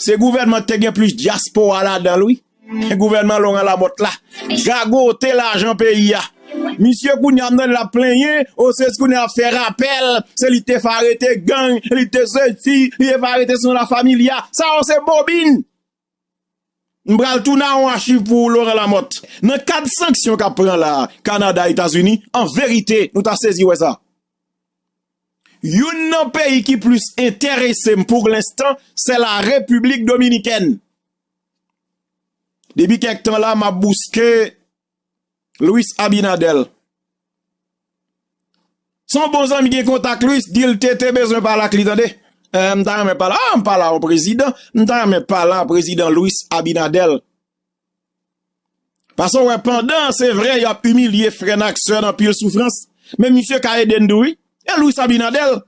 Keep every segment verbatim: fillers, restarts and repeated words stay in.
Se gouvènman ki te gen plis dyaspora ladan l, wi. Gouvènman Laurent Lamothe la. Gagote lajan peyi a. Misye kounye a m tande l ap plenyen, o se kounye a ap fè rapèl, se li te fè arete gang, li te sesi, li te fè arete son la familia. Sa yo se bobin. M pral tounen a yon achiv pou ou, Laurent Lamothe. Nan kad sanksyon k ap pran la, Kanada, Etazini, an verite, nou ta sezi wè sa. Youn nan peyi ki plis enterese m pou lenstan, se la Repiblik Dominikèn. Depi kèk tan la, m ap bouske Luis Abinader. Se yon bon zanmi gen kontak Luis, di l T T bezwen pale ak li, tande. Eh, m ta renmen pale, ah, m pale a yon prezidan, m ta renmen pale a prezidan Luis Abinader. Paske w wè, pandan se vre y ap imilye frè n ak sè n anpil soufrans, men misye ka ede n tou, wi. E Luis Abinader,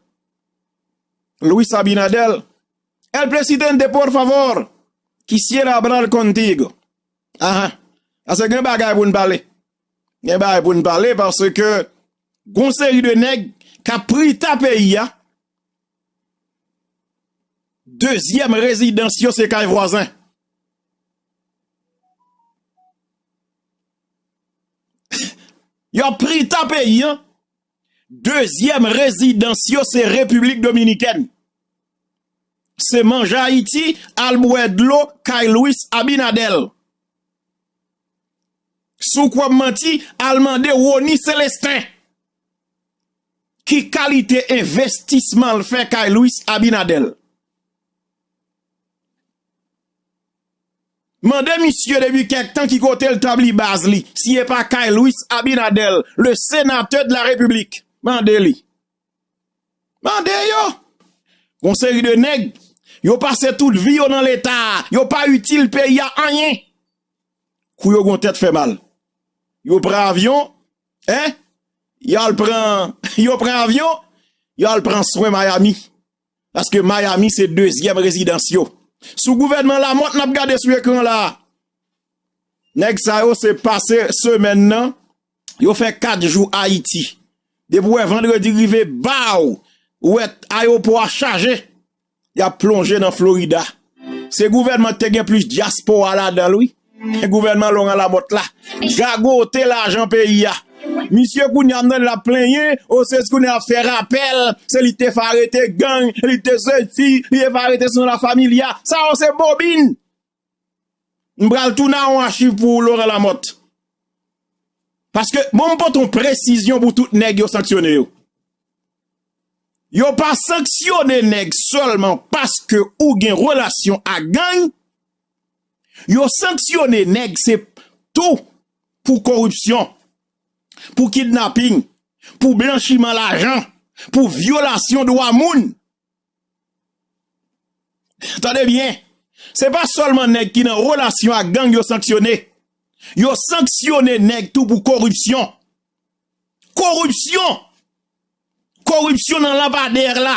Luis Abinader, el presidente, por favor, quisiera hablar contigo. Aha. Paske gen bagay pou n pale. Gen bagay pou n pale paske gon seri de nèg k ap prita peyi a, dezyèm rezidans yo se kay vwazen. Y ap prita peyi a, dezyèm rezidans yo se Repiblik Dominikèn. Se manje Ayiti, al bwè dlo kay Luis Abinader. Si w kwè m manti, al mande Rony Célestin ki kalite envestisman l fè kay Luis Abinader. Mande misye depi kèk tan ki kote l tabli baz li, si e pa kay Luis Abinader, le sénateur de la République. Mande li. Mande yo. Gon seri de nèg, yo pase tout vi yo nan Leta, yo pa itil peyi a anyen. Kou yo gon tèt fè mal. Yo pran avyon, en? Y al pran, yo pran avyon, y al pran swen Miami. Paske Miami se dezyèm rezidans yo. Sou gouvènman Lamothe n ap gade sou ekran la. Nèg sa yo se pase semèn nan, yo fè kat jou Ayiti. Depi w wè vandredi rive, baw, ou wè ayewopò a chaje. Y ap plonje nan Florida. Se gouvènman ki te gen plis dyaspora ladan l, wi. Gouvènman Laurent Lamothe la. Gagote lajan peyi a. Misye kounye a m tande l ap plenyen, o se kounye a ap fè rapèl, se li te fè arete gang, li te sesi, li te fè arete son la familia. Sa yo se bobin. M pral tounen a yon achiv pou ou, Laurent Lamothe. Paske, bon, m pote yon presizyon pou tout nèg yo sanksyone yo. Yo pa sanksyone nèg sèlman paske ou gen relasyon ak gang. Yo sanksyone nèg se tou pou koripsyon, pou kidnaping, pou blanchiman lajan, pou vyolasyon dwa moun. Tande byen, se pa sèlman nèg ki nan relasyon ak gang yo sanksyone. Yo sanksyone nèg tou pou koripsyon. Koripsyon! Koripsyon nan lanpadè la.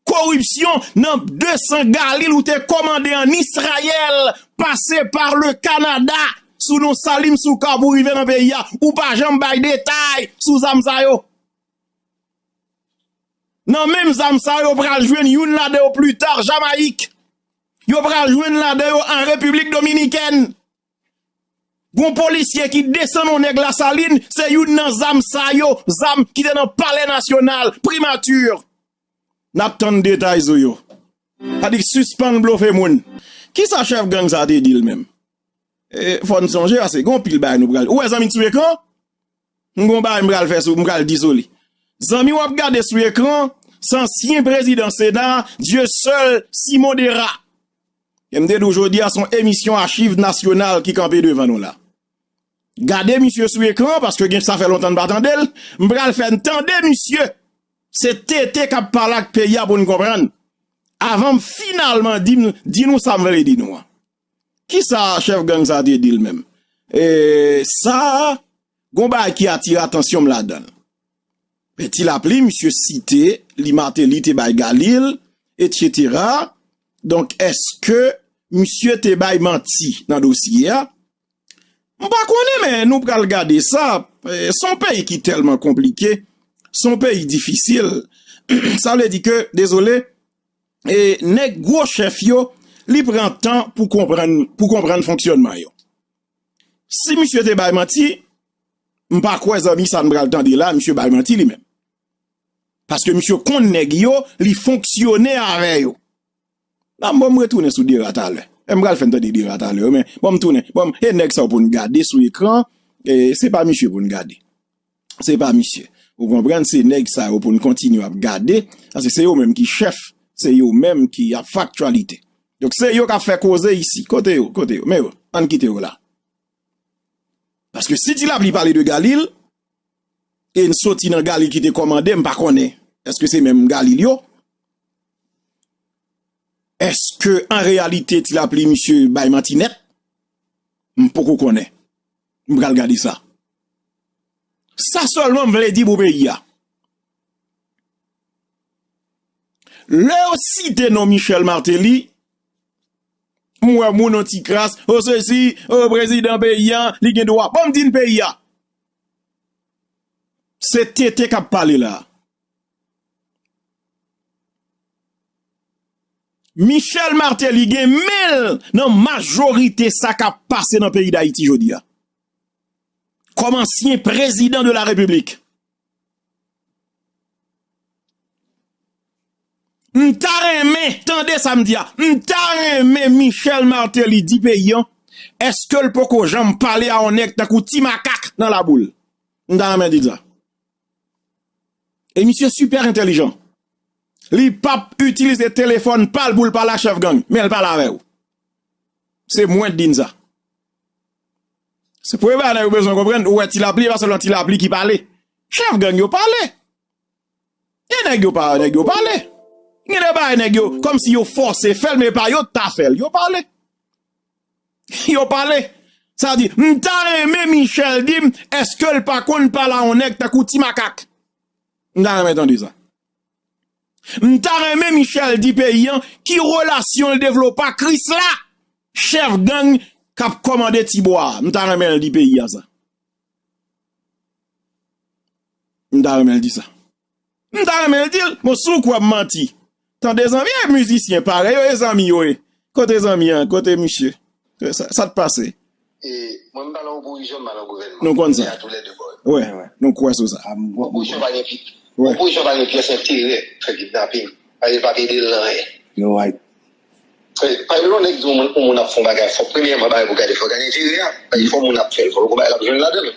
Koripsyon nan de san galil ou te kòmande an Izrayèl, pase pa le Kanada, sou non Salim Soukar pou rive nan peyi a. Ou pa janm bay detay sou zam sa yo. Nan menm zam sa yo, yo pral jwenn youn ladan yo pli ta, Jamayik. Yo pral jwenn ladan yo an Repiblik Dominikèn. Gon polisye ki desann yon nèg Lasalin, se youn nan zam sa yo, zam ki te nan Palè Nasyonal, Primati. N ap tann detay sou yo. Sa di sispann blofe moun. Kisa chèf gang sa te di l menm? E, fò n sonje, paske gon pil bagay nou pral. Ou wè zanmi sou ekran? M gon bagay m pral fè sou, m pral di sou li. Zanmi w ap gade sou ekran, se ansyen prezidan Sena, Dieuseul Simon Dera. E m te di w jodi a, se yon emisyon achiv nasyonal ki kanpe devan nou la. Gade misye sou ekran, paske gen sa fè lontan n pa tande l. M pral fè n tande misye. Se T T k ap pale ak peyi a pou n konprann. Avan m finalman di, di nou sa m vle di nou an. Kisa chèf gang sa te di l menm? E, sa, gon bagay ki atire atansyon m ladan l. Men Ti Lapli, misye site li Martelly te bay galil, etsetera. Donk, èske misye te bay manti nan dosye a? M pa konnen, men nou pral gade sa. E, se yon peyi ki tèlman konplike, se yon peyi difisil. Sa vle di ke, dezole, e nèg gwo chèf yo, Li pran tan pou konprann, pou konprann fonksyònman yo. Si misye te bay manti, m pa kwè zanmi sa n pral tande la, misye bay manti li menm. Paske misye konn nèg yo, li fonksyone avè yo. La, bon, m retounen sou Dera talè. E m pral fè n tande Dera talè, men, bon, m tounen. Bon, e nèg sa yo pou n gade sou ekran, e se pa misye pou n gade. Se pa misye. Ou konprann, se nèg sa yo pou n kontinye ap gade, paske se yo menm ki chèf, se yo menm ki ap fè aktyalite. Donk, se yo k ap fè koze isi. Kote yo? Kote yo? Men yo, ann kite yo la. Paske si Ti Lapli pale de Galil, e n soti nan Galil ki te kòmande, m pa konnen. Èske se menm Galil yo? Èske an reyalite Ti Lapli misye bay manti nèt? M poko konnen. M pral gade sa. Sa sèlman m vle di pou peyi a. Lè yo site non Michel Martelly, m wè moun yon ti kras, o sesi, o prezidan peyi a, li gen dwa. Bon, m di n peyi a. Se T T k ap pale la. Michel Martelly gen men l nan majorite sa k ap pase nan peyi Dayiti jodi a. Kòm ansyen prezidan de la repiblik. M ta renmen, tande sa m di a, m ta renmen Michel Martelly di peyi an, èske l poko janm pale a yon nèg tankou Ti Makak nan Laboul? M ta renmen di l sa. E misye sipè entèlijan. Li p ap itilize telefòn pa l pou l pale a chèf gang, men l pale avè w. Se mwen k di n sa. Se premye bagay nèg yo bezwen konprann, ou wè Ti Lapli, e pa sèlman Ti Lapli ki pale. Chèf gang yo pale. Gen nèg yo pa, nèg yo pale. Gen de bagay nèg yo, kòmsi yo fòse fè l, men e pa yo t ta fè l. Yo pale. Yo pale. Sa di, m ta renmen Michel di m, èske l pa konn pale a yon nèg tankou Ti Makak? M ta renmen tande sa. M ta renmen Michel di peyi an ki relasyon l devlope ak Krisla, chèf gang k ap kòmande Tibwa a. M ta renmen l di peyi a sa. M ta renmen l di sa. M ta renmen l di l, bon, si w kwè m manti. Tande zanmi, e mizisyen parèy yo, e zanmi yo ye. Kote zanmi an? Kote misye? Sa, sa t pase? E, mwen, m pa nan opozisyon, m pa nan gouvènman. Nou konn sa. Wi, nou kwè sou sa. Opozisyon pa gen pi-, opozisyon pa gen pyès enterè fè kidnaping. Paske l p ap ede l nan anyen. You're right. Fè, pa gen lè yon nèg di yon moun, yon moun ap fè yon bagay, fò premyèman bagay pou gade, fò gade enterè a. Paske fò moun ap fè l, fò l gon bagay l ap jwenn ladan l.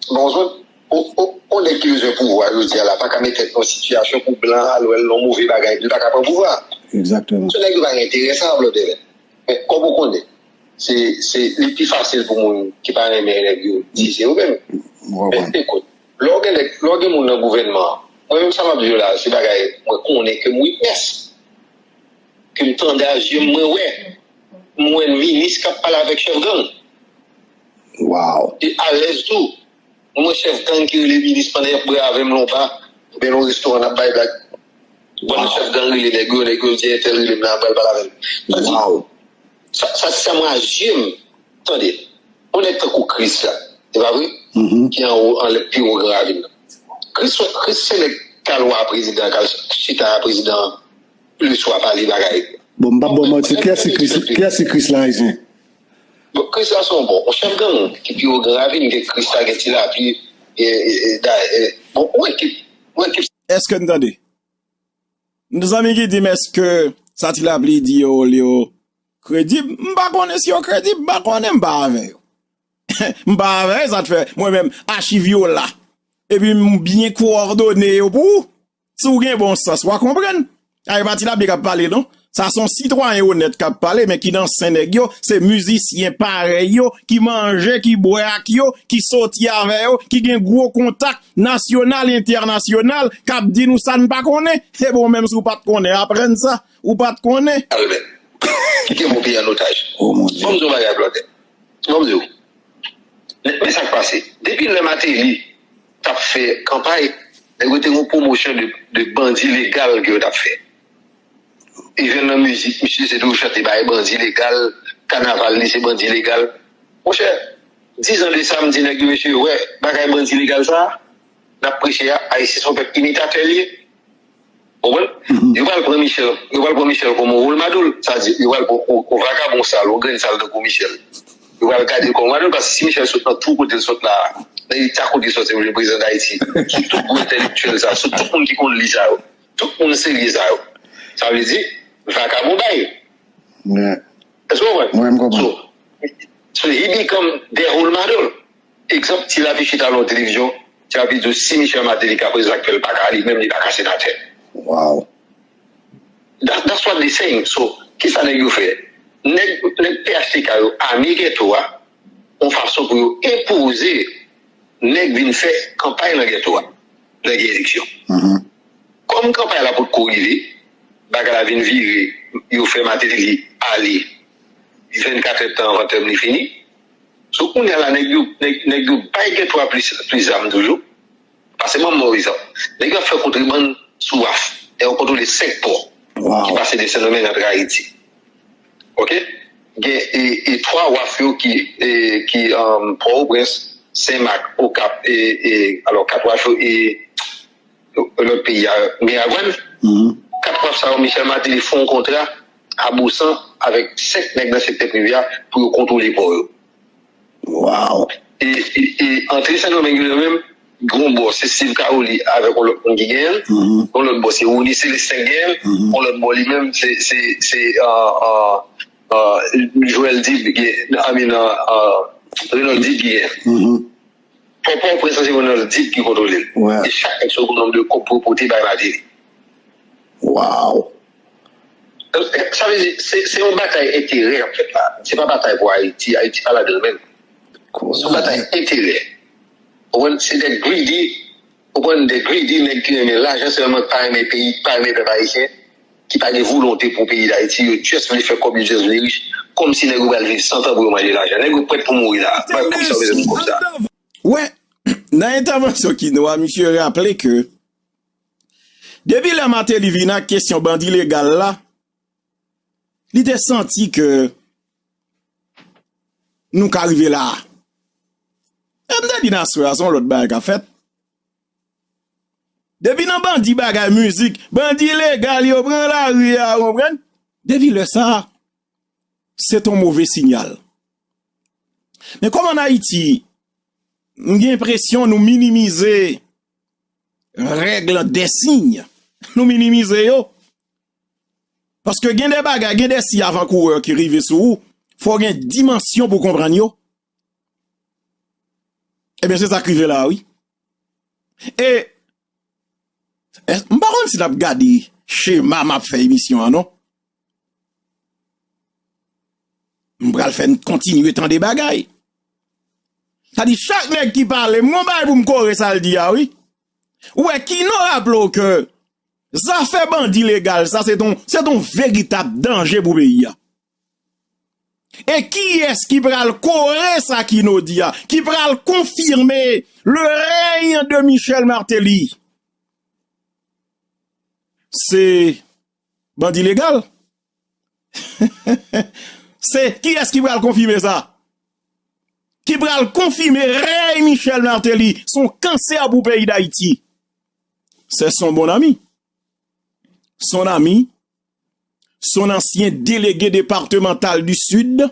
Bon, zòt, o, o, yon nèg ki bezwen pouvwa jodi a la, pa ka met tèt nan yon sitiyasyon pou blan al wè l nan yon move bagay, epi l pa ka pran pouvwa. Egzakteman. Se nèg yo pa gen enterè sa, Blòdè. Men, kòm ou konnen, se, se, li pi fasil pou moun ki pa renmen nèg yo di se yo menm. Men, ekout, lè w gen nèg, lè w gen moun nan gouvènman an, mwen menm sa m ap di w la, se bagay mwen konnen ke m witness. Ke m tande a zye m, mwen wè. M wè minis k ap pale avèk chèf gang. Wow. E alèz tou. M wè chèf gang ki rele minis pandan y ap bwè avè m lonba, oubyen nan yon restoran n ap bay blag. Bon, chèf gang rele nèg yo, nèg yo di entèl rele m la, pral pale avè m. Sa di, sa, sa, sa mwen a zye m, tande, yon nèg tankou Chris la, se pa vre? Ki anwo, anlè pi wo Gran Ravin nan. Chris, Chris se nèg k al wè prezidan, k al chita a prezidan leswa pale bagay. Bon, m p ap ba w manti, kiyès ki Chris, kiyès ki Chris la, Ayisyen? Bon, Chris la se yon bon, yon chèf gang ki pi wo Gran Ravin, gen Chris la, gen Ti Lapli, e, e, e, da, e, bon, yon ekip, yon ekip. Èske n tande? Zanmi ki di m, èske sa Ti Lapli di yo, yo kredib? M pa konnen si yo kredib, m pa konnen, m pa avè yo. M pa avè yo, sa t fè, mwen menm, achiv yo la. Epi m byen kowòdone yo pou ou. Si w gen bon sans, w a konprann. A, e pa Ti Lapli k ap pale, non. Sa se yon sitwayen onèt k ap pale, men ki nan sen nèg yo, se mizisyen parèy yo, ki manje, ki bwè ak yo, ki soti avè yo, ki gen gwo kontak nasyonal, entènasyonal, k ap di nou sa n pa konnen. E bon, menm si w pa t konnen, aprann sa, ou pa t konnen. Albert, kite m pran peyi an otaj. Oh, mon Dieu. Ban m di w yon bagay, Blòdè. Ban m di w. Men, men sa k pase. Depi lè Martelly t ap fè kanpay, nèg yo te gen yon pwomosyon de, de bandi legal ke yo t ap fè. Even nan mizik, misye se toujou chante bagay bandi legal, kanaval li se bandi legal. Monchè, diz an de sa, m di nèg yo, mesye, wè, bagay bandi legal sa a, n ap preche a, Ayisyen se yon pèp imitatè l ye. Konprann? Yo pral pran Michel, yo pral pran Michel kòm yon role model. Sa di, yo pral pran yon, yon vakabon sal, yon grenn sal tankou Michel. Yo pral gade l kòm role model, paske si Michel sot nan twou kote l sot la, nan eta kote l soti pou vin prezidan Dayiti, sou tout gwo entèlektyèl sa, sou tout moun ki konn li sa yo, tout moun serye sa yo, sa vle di, vakabon bay. Èske w konprann? Mwen, m konprann. So, so he become their role model. Egzanp, Ti Lapli chita lò televizyon, Ti Lapli di w si Michel Martelly ka prezidan aktyèl pa ka, li menm li pa ka senatè. Wow. That, that's what they saying. So, kisa nèg yo fè? Nèg, nèg P H T K yo ame geto a, yon fason pou yo enpoze nèg vin fè kanpay nan geto a, lè gen eleksyon. Kòm kanpay la potko rive, bagay la vin vire, yo fè Martelly ale, vennkat èdtan anvan tèm li fini. So, kounye a la, nèg yo, nèg, nèg yo bay geto a plis, plis zam toujou. Pase ban m yon egzanp. Nèg yo ap fè kontrebann sou waf. E yo kontwole senk pò ki pase de Sendomeng antre Ayiti. Oke? Gen e, e twa waf yo ki, e, ki um, Pòtoprens, Senmak, Okap, e, e, alò, kat waf yo, e, lòt peyi a, Miragwàn. Kat waf sa yo, Michel Martelly fè yon kontra a bosan avèk senk nèg nan sektè prive a pou yo kontwole pò yo. Wow. E, e, e antre Sendomeng yo menm, gon bò se Steve Caroli avèk yon lòt moun ki genyen l. Yon lòt bò se Rony Célestin ki genyen l. Yon lòt bò li menm se, se, se uh, uh, uh, Joel Dib, I mean, uh, uh, Renold Dib ki genyen l. Pòtoprens se Renold Dib ki kontwole l. E chak nèg se yon nonm de kòb pou yo pote bay Martelly. Wow. Sa vle di, se, se yon batay enterè k ap fèt la. Se pa batay pou Ayiti. Ayiti pa ladan l menm. Se yon batay enterè. Ou konprann? Se de greedy, ou konprann, de greedy nèg ki renmen lajan sèlman, ki pa renmen peyi, ki pa renmen pèp ayisyen, ki pa gen volonte pou peyi Dayiti. Yo just vle fè kòb, yo just vle rich. Kòmsi nèg yo pral viv san tan pou yo manje lajan. Nèg yo prèt pou mouri la. Bay pou sa yo bezwen kòb sa. Wè, nan entèvansyon Kino a, misye raple ke depi lè Martelly vin ak kesyon bandi legal la, li te santi ke nou ka rive la a. E m te di n aswè a, se yon lòt bagay k ap fèt. Depi nan bandi bagay mizik, bandi legal yo pran lari a, ou konprann? Depi lè sa a, se t on move sinyal. Men kòm ann Ayiti, m gen enpresyon nou minimize règ dè siy. Nou minimize yo. Paske gen de bagay, gen de siy avankourè ki rive sou ou, fò w gen dimansyon pou w konprann yo. Ebyen, se sa k rive la a, wi. E, e, m pa konn si n ap gade chema m ap fè emisyon an, non. M pral fè n kontinye tande bagay. Sa di, chak nèg ki pale, m gon bagay pou m kore sa l di a, wi. Ou wè, Kino raple w ke zafè bandi legal, sa se t on, se t on veritab danje pou peyi a. E kiyès ki pral kore sa Kino di a, ki pral konfime le règne de Michel Martelly? Se bandi legal. Se kiyès ki pral konfime sa? Ki pral konfime rèy Michel Martelly, se yon kansè pou peyi Dayiti. C'est son bon ami. Son ami, son ancien délégué départemental du Sud,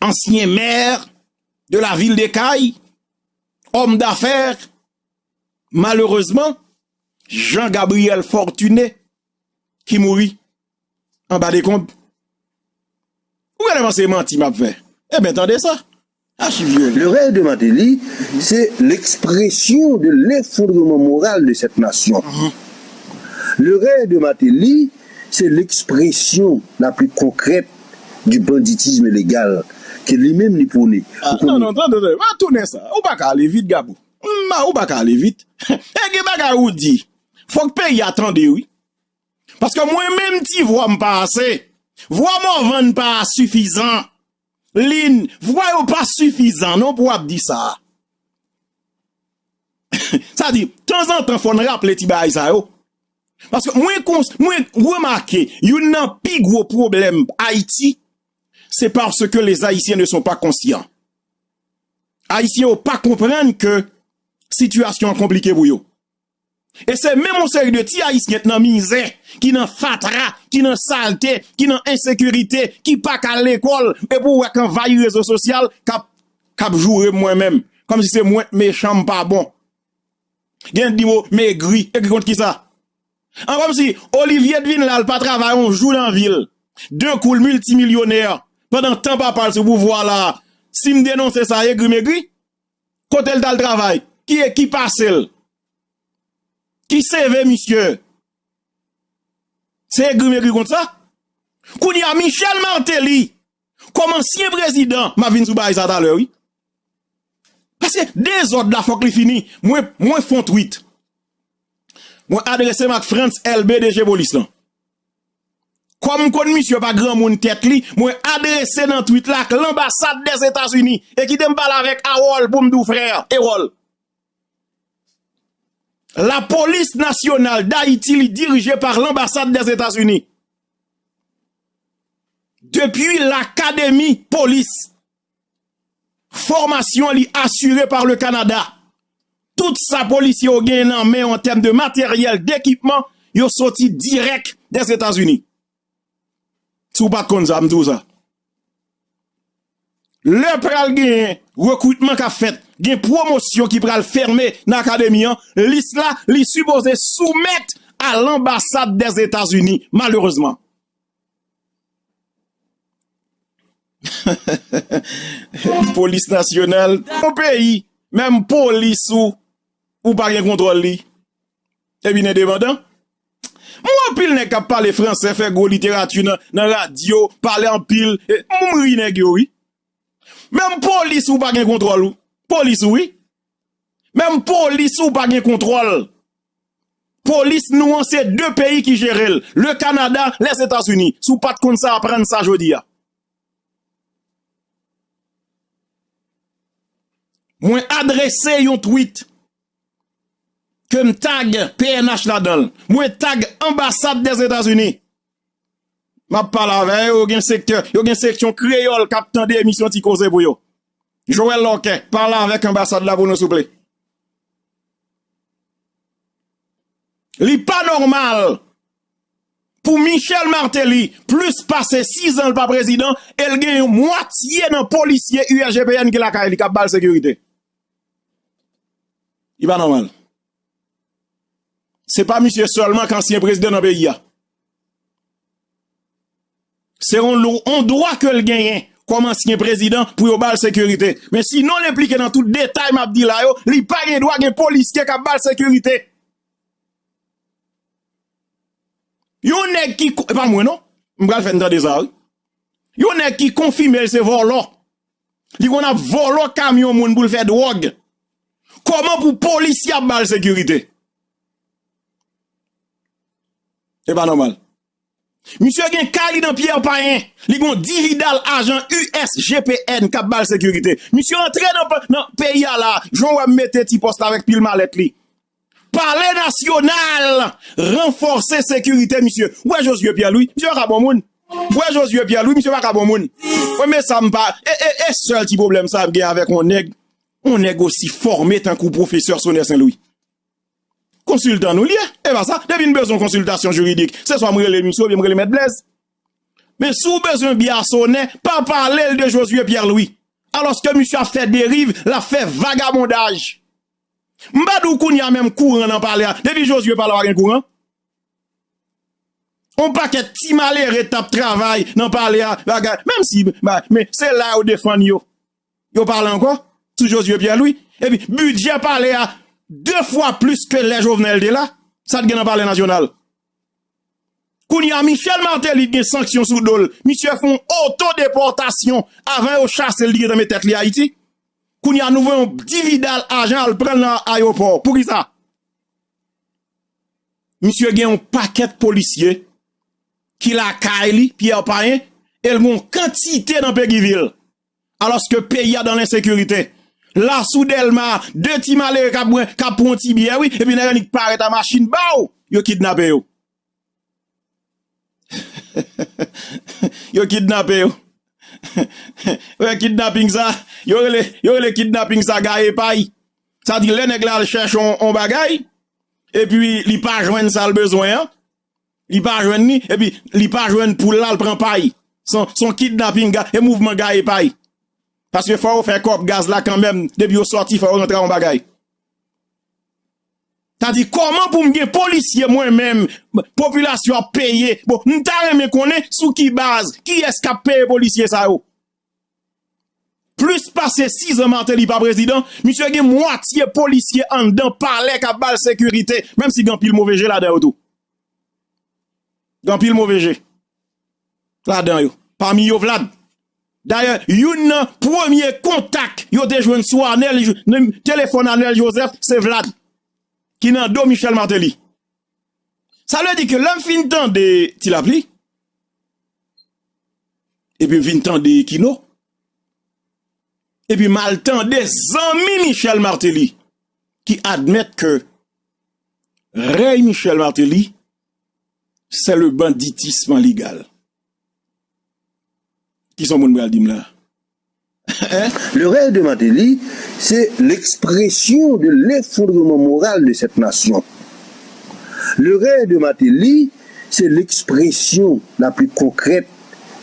ancien maire de la ville des Cayes, homme d'affaires, malheureusement, Jean Gabriel Fortuné, ki mouri anba dekonb. Ou genlè panse se manti m ap fè. Ebyen, tande sa. Achiv yo. Le règne de Martelly, c'est l'expression de l'effondrement moral de cette nation. Le règne de Martelly, c'est l'expression la plus concrète du banditisme légal que li menm li pwone. Ah, non, non, non, non, non, pa tounen sa. Ou pa ka ale vit, Gabo. Ma, ou pa ka ale vit. E gen bagay ou di. Fòk peyi a tande, wi. Paske mwen menm ti vwa m pa ase. Vwa Morvan pa sifizan. Lin, vwa yo pa sifizan non pou w ap di sa. Sa di, tanzantan fò n raple ti bagay sa yo. Paske mwen kons-, mwen remake, youn nan pi gwo pwoblèm Ayiti, c'est parce que les Haïtiens ne sont pas conscients. Ayisyen yo pa konprann ke sitiyasyon an konplike pou yo. E se menm yon seri de ti ayisyen k nan mizè, ki nan fatra, ki nan salte, ki nan ensekirite, ki pa ka al lekòl, epi w wè k anvayi rezo sosyal, k ap, k ap joure m mwen menm. Kòmsi se mwen k mechan, m pa bon. Gen di mo m egri, egri kont kisa? An kòmsi Olivier t vin la, l pa travay yon jou nan vi l. D'un coup, l miltimilyonè. Pandan tan papa l sou pouvwa la, si m denonse sa, egri m egri? Kote l t al travay? Ki, ki pase l? Ki C V misye? Se egri m egri kont sa? Kounye a, Michel Martelly, kòm ansyen prezidan, m ap vin sou bagay sa talè, wi. Paske dezòd la fòk li fini. Mwen, mwen fè yon tweet. Mwen adrese m ak Frantz Elbé, D G polis lan. Kòm m konn misye pa granmoun tèt li, mwen adrese nan tweet la ak lanbasad Dèzetazini. E kite m pale avèk Harold pou m di w, frè, Erol. La police nationale d'Haïti, li dirije pa lanbasad Dèzetazini. Depi lakademi polis, fòmasyon li asire pa le Canada. Tout sa polisye yo genyen nan men yo an tèm de materyèl, dekipman, yo soti dirèk Dèzetazini. Si w pa t konn sa, m di w sa. Lè pral gen rekritman k ap fèt, gen pwomosyon ki pral fèmen nan akademi an, lis la, li sipoze soumèt a lanbasad Dèzetazini, malerezman. Polis nasyonal, yon peyi, menm polis ou, ou pa gen kontwòl li. Epi n endepandan. M wè anpil nèg k ap pale fransè, fè gwo literati nan, nan radyo, pale anpil. E, m ri nèg yo, wi. Menm polis ou pa gen kontwòl ou. Polis ou, wi. Menm polis ou pa gen kontwòl. Polis nou an se de peyi ki jere l. Le Canada, Lèzetazini. Si w pa t konn sa, aprann sa jodi a. Mwen adrese yon tweet ke m tag P N H ladan l. Mwen tag anbasad Dèzetazini. M ap pale avè yo, yo gen sektè, yo gen seksyon kreyòl k ap tande emisyon Ti Koze pou yo. Joel Lorquet, pale avèk anbasad la pou nou, souple. Li pa nòmal pou Michel Martelly, plis pase sis an l pa prezidan, e l gen yon mwatye nan polisye U S G P N ki lakay li k ap ba l sekirite. Li pa nòmal. Se pa misye sèlman k ansyen prezidan nan peyi a. Se yon lou, yon dwa ke l genyen kòm ansyen prezidan pou yo ba l sekirite. Men si non l enplike nan tout detay m ap di la yo, li pa gen dwa gen polisye k ap ba l sekirite. Yon nèg ki ko-, e pa mwen non, m pral fè n tande sa, wi. Yon nèg ki konfime l se vòlò. Li konn ap vòlò kamyon moun pou l fè dwòg. Kòman pou polisye ap ba l sekirite? E pa nòmal. Misye gen kay li nan Pierre Payen. Li gon dividal ajan U S G P N k ap ba l sekirite. Misye antre nan, nan peyi a la, jan w wè m mete ti pòs la avèk pil malèt li. Palè Nasyonal ranfòse sekirite misye. Ou wè Josué Pierre Louis, misye pa ka bon moun. Ou wè Josué Pierre Louis, misye pa ka bon moun. Mwen, men sa m pa, e, e, e sèl ti pwoblèm sa m gen avèk yon nèg, yon nèg osi fòme tankou pwofesè Sonè Sen Lwi. Konsiltan nou l ye, e pa sa, depi n bezwen yon konsiltasyon jiridik, se swa m rele misye oubyen m rele Mèt Blèz. Men si w bezwen byen a Sonè, pa pale l de Josué Pierre Louis. Alòske misye ap fè deriv, l ap fè vagabondaj. M pa di w kounye a menm kouran nan palè a. Depi Josué pa la, pa gen kouran. On pakèt ti malere t ap travay nan palè a, bagay. Menm si, ba, men se la yo defann yo. Yo pale ankò sou Josué Pierre Louis. Epi, bidjè palè a de fwa plis ke lè Jovenel te la. Sa t gen nan palè nasyonal. Kounye a, Michel Martelly gen sanksyon sou do l. Misye fè yon otodepòtasyon avan yo chase l, li gentan met tèt li Ayiti. Kounye a, nou voye yon dividal ajan al pran l nan ayewopò. Poukisa? Misye gen yon pakèt polisye ki lakay li, Pierre Payen, e l gen yon kantite nan Péguy Ville. Alòske peyi a dan lensekirite. La sou Dèlma, de ti malere k ap bwè, k ap pran yon ti byè, wi, epi nèg annik parèt a machin ba w, yo kidnape yo. Yo kidnape yo. Wè kidnaping sa, yo rele, yo rele kidnaping sa gaye pay. Sa di lè nèg la al chèche yon, yon bagay, epi li pa jwenn sa l bezwen an, li pa jwenn li, epi li pa jwenn poul la, l pran pay. Se yon, se yon kidnaping, ga-, e mouvman gaye pay. Paske fò yo fè kòb gaz la kanmenm, depi yo sòti, fò yo rantre a yon bagay. Sa di, kòman pou m gen polisye mwen menm, popilasyon ap peye? Bon, m ta renmen konnen sou ki baz, kiyès k ap peye polisye sa yo? Plis pase sis an Martelly pa prezidan, misye gen mwatye polisye anndan palè k ap ba l sekirite, menm si gen anpil move je ladan yo tou. Gen anpil move je ladan yo. Pami yo, Vlad. Dayè, youn nan premye kontak yo te jwenn sou Anèl, nan telefòn Anèl Joseph, se Vlad, ki nan do Michel Martelly. Sa vle di ke lè m fin tande Ti Lapli, epi m vin tande Kino, epi m al tande zanmi Michel Martelly, ki admèt ke rèy Michel Martelly, c'est le banditisme légal. Ki sa yon moun pral di m la? Hein? Le règne de Martelly, c'est l'expression de l'effondrement moral de cette nation. Le règne de Martelly, c'est l'expression la plus concrète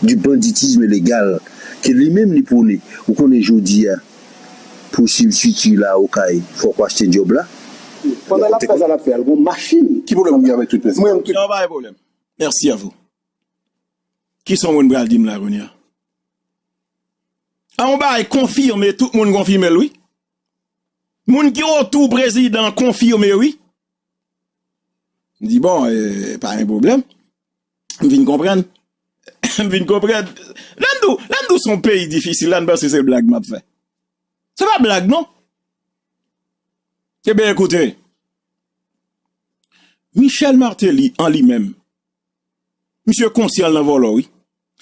du banditisme légal ke li menm li pwone. Ou konnen jodi a, pou sibstiti la Okay, fòk w achte djòb la. Pandan l ap fè sa l ap fè a, l gon machin. Ki pwoblèm ou gen avèk tout pèsonn? Mwen, tout. Non, pa gen pwoblèm. Merci à vous. Ki sa yon moun pral di m la kounye a? A yon bagay konfime, tout moun konfime l, wi. Moun ki otou prezidan konfime, wi. M di, bon, eh, pa gen pwoblèm. M vin konprann. M vin konprann. Lè m di w, lè m di w se yon peyi difisil, la n panse se blag m ap fè. Se pa blag, non. Ebyen, ekoute. Michel Martelly, an li menm, misye konsyan l nan vòlò, wi.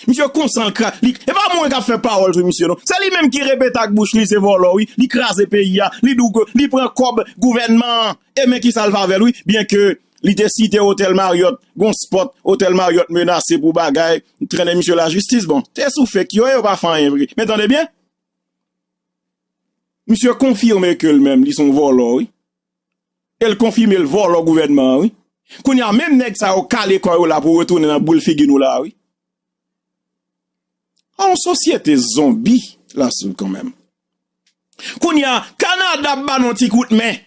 Misye konsyan l kra-, li, e pa mwen k ap fè pawòl sou misye, non. Se li menm ki repete ak bouch li, se vòlò, wi. Li kraze peyi a, li di w ke li pran kòb gouvènman an. E men kisa l fè avè l, wi. Byenke li te site otèl Marriott, gon spòt, otèl Marriott menase pou bagay, trennen misye lajistis. Bon, se sou fake yo ye, yo pa fè anyen vre. Men tande byen. Misye konfime ke l menm, li se yon vòlò, wi. E l konfime l vòlò gouvènman an, wi. Kounye a, menm nèg sa yo kale kò yo la pou retounen nan boul figi nou la, wi. A yon sosyete zonbi, la sou kanmenm. Kounye a, Kanada ap ba nou yon ti kout men.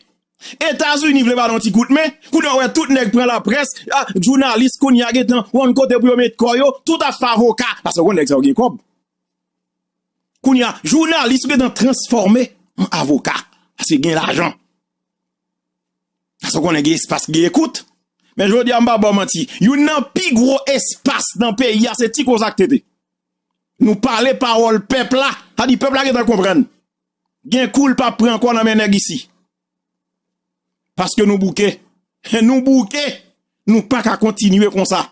Etazini vle ba nou yon ti kout men. Kounye a, w wè tout nèg pran laprès, a, jounalis kounye a gentan wè yon kote pou yo met kò yo, tout ap fè avoka. Paske w konn nèg sa yo gen kòb. Kounye a, jounalis yo gentan transfòme an avoka. Paske gen lajan. Paske w konnen gen espas, gen ekout. Men jodi a, m pa ba w manti. Youn nan pi gwo espas nan peyi a, se ti koze ak tete. Nou pale pawòl pèp la. Sa di pèp la gentan konprann. Gen kou l p ap pran ankò nan men nèg isi. Paske nou bouke. Nou bouke. Nou pa ka kontinye konsa.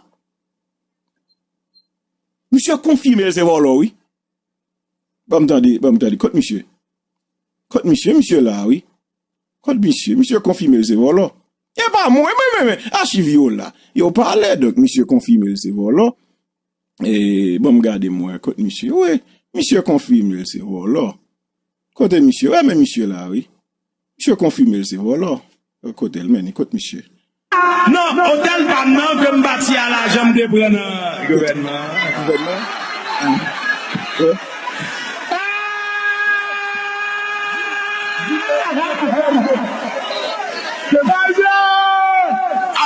Misye konfime l se vòlò, wi. Ban m tande, ban m tande. Kot misye? Kot misye? Misye la, wi. Kot misye? Misye konfime l se vòlò. E pa mwen, mwen, mwen, mwen. Achiv yo la. Yo pale, donk, misye konfime l se vòlò. E, ban m gade m wè kot misye. Wi, misye konfime l se vòlò. Kote misye? Wè, men misye la, wi. Misye konfime l se vòlò. Kote l mennen? Kot misye? Non, otèl pa m nan ke m bati a lajan m te pran nan gouvènman an. Gouvènman? Wi.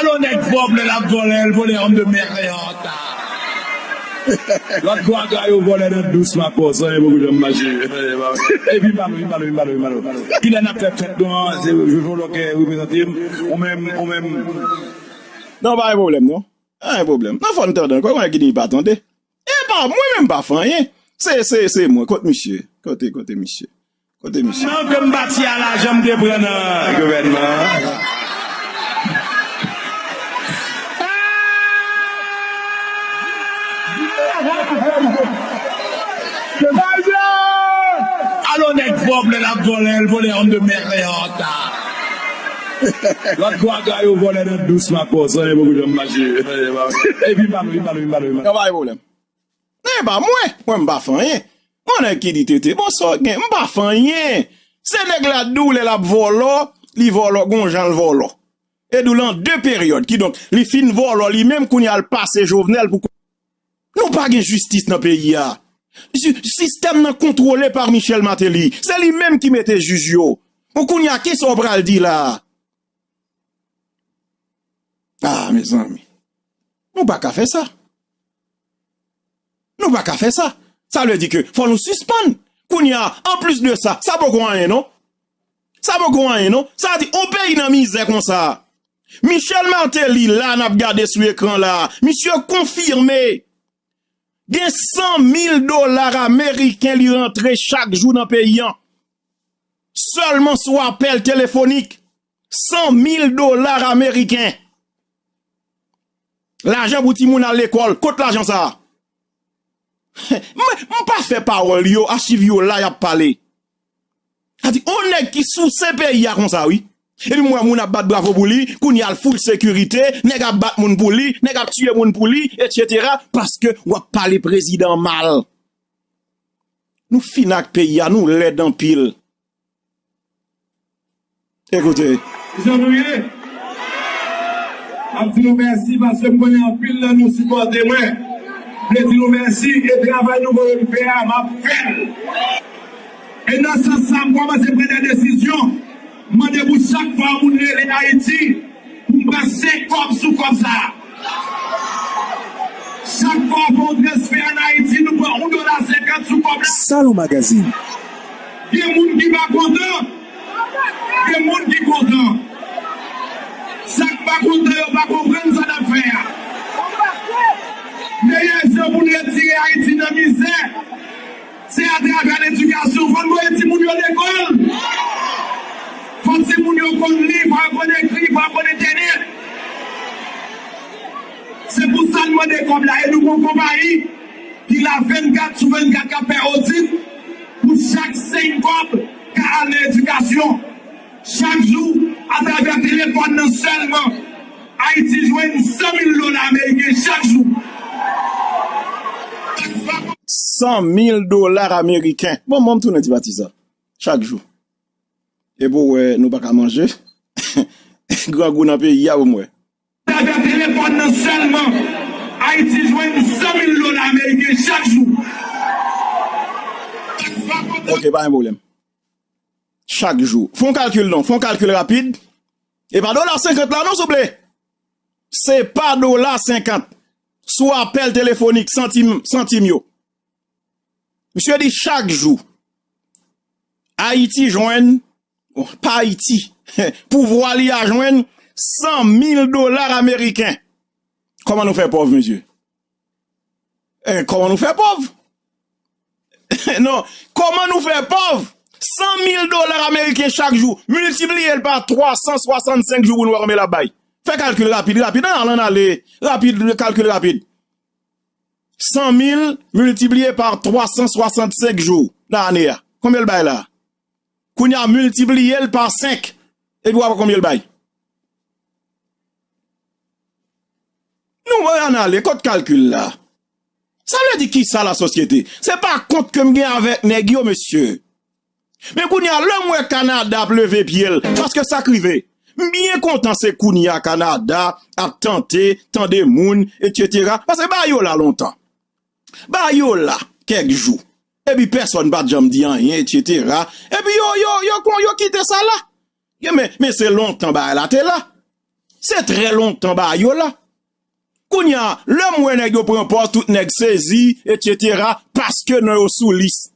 Alò nèg pwòp lè l ap vòlè, l vòlè homme de merde. Lòt gwaga yo vòlè nan dous makò, san yo poko janm mache. Epi malo, epi malo, epi malo, epi malo. Kilè n ap fè fèt nou an, se Jojo Lòkè reprezante m, ou menm, ou menm. Non, pa gen pwoblèm, non. Pa gen pwoblèm. Nan fò n tande ankò, konnen ki di pa tande. E pa mwen menm pa fè anyen. Se, se, se mwen. Kot misye? Kote, kote misye? Kote misye? Nan ke m bati a lajan m te pran nan gouvènman an. Alò nèg pwòp lè l ap vòlè, l vòlè homme de merde. Lòt gwaga yo vòlè nan dous makò, san yo poko janm mache. Epi malo, epi malo, epi malo, epi malo. Nan pa gen pwoblèm. E pa mwen, mwen m pa fè anyen. Mwen nèg ki di tete, bon sa w gen, m pa fè anyen. Se nèg la di w lè l ap vòlò, li vòlò, gon jan l vòlò. E di w lan de peryòd. Kidonk, li fin vòlò li menm, kounye a l pase Jovenel pou. Nou pa gen jistis nan peyi a. Si-, sistèm nan kontwole pa Michel Martelly. Se li menm ki mete jij yo. Bon, kounye a, kisa w pral di la a? Ah, mezanmi. Nou pa ka fè sa. Nou pa ka fè sa. Sa vle di ke fò nou sispann. Kounye a, anplis de sa, sa poko anyen, non? Sa poko anyen, non? Sa di, yon peyi nan mizè konsa. Michel Martelly, la, n ap gade sou ekran la, misye konfime gen san mil dola ameriken li rantre chak jou nan peyi an. Sèlman sou apèl telefonik. San mil dola ameriken. Lajan pou timoun al lekòl. Kot lajan sa a? Mwen, m pa fè pawòl yo, achiv yo la, y ap pale. Sa di, on nèg ki souse peyi a konsa, wi. Epi m wè moun ap bat bravo pou li, kounye a l full sekirite, nèg ap bat moun pou li, nèg ap tiye moun pou li, etsetera, paske w ap pale prezidan mal. Nou fin ak peyi a, nou lèd anpil. Ekoute. Jan nou ye? M ap di nou mèsi paske m konnen anpil nan nou sipòte mwen. M vle di nou mèsi e travay nou voye m fè a, m ap fè l. E nan sans sa, m kòmanse pran de desizyon. M mande pou chak fwa yon moun rele Ayiti, pou m pran senk kòb sou kòb sa a. Chak fwa w fè yon transfè ann Ayiti, nou pran yon dola senkant sou kòb la. Salon Magazine. Gen moun ki pa kontan, gen moun ki kontan. Sa k pa kontan yo pa konprann sa n ap fè a. Meyè jan pou n retire Ayiti nan mizè, se atravè ledikasyon. Fò n voye timoun yo lekòl. Fò timoun yo konn li, fò yo konn ekri, fò yo konn entènèt. Se pou sa n mande kòb la e nou gon konpayi ki la vennkat sou vennkat k ap fè odit pou chak senk kòb ka al nan edikasyon. Chak jou, atravè telefòn nan sèlman, Ayiti jwenn san mil dola ameriken chak jou. San mil dola ameriken. Bon, mwen m tounen ti pati sa. Chak jou. E pou wè, nou pa ka manje. Grangou nan peyi a, pou m wè. Atravè telefòn nan sèlman, Ayiti jwenn san mil dola ameriken chak jou. Ok, pa gen pwoblèm. Chak jou. Fè yon kalkil non, fè yon kalkil rapid. E pa dola senkant la non, souple. Se pa dola senkant. Sou apèl telefonik, santim, santim yo. Misye di chak jou, Ayiti jwenn, bon, pa Ayiti, pouvwa li a jwenn san mil dola ameriken. Kòman nou fè pòv, mesye? Eh, kòman nou fè pòv? Non, kòman nou fè pòv? San mil dola ameriken chak jou, miltipliye l pa twa san swasannsenk jou pou n wè konbyen l ap bay. Fè kalkil rapid, rapid, ann al, ann ale, rapid, kalkil rapid. San mil miltipliye pa twa san swasannsenk jou nan ane a. Konbyen l bay la? Kounye a, miltipliye l pa senk, epi w ap wè konbyen l bay. Nou ann ale, kot kalkil la? Sa vle di kisa, lasosyete? Se pa kont ke m gen avèk nèg yo, mesye. Men kounye a, lè m wè Kanada ap leve pye l, paske sa k rive, m byen kontan se kounye a Kanada ap tante, tande moun, etsetera. Paske ba yo la lontan. Ba yo la kèk jou. Epi pèsòn pa t janm di anyen, etsetera. Epi yo, yo, yo, kon yo kite sa la. Yo, men, men se lontan bagay la te la. Se trè lontan bagay yo la. Kounye a, lè m wè nèg yo pran pòz, tout nèg sezi, etsetera, paske non yo sou lis.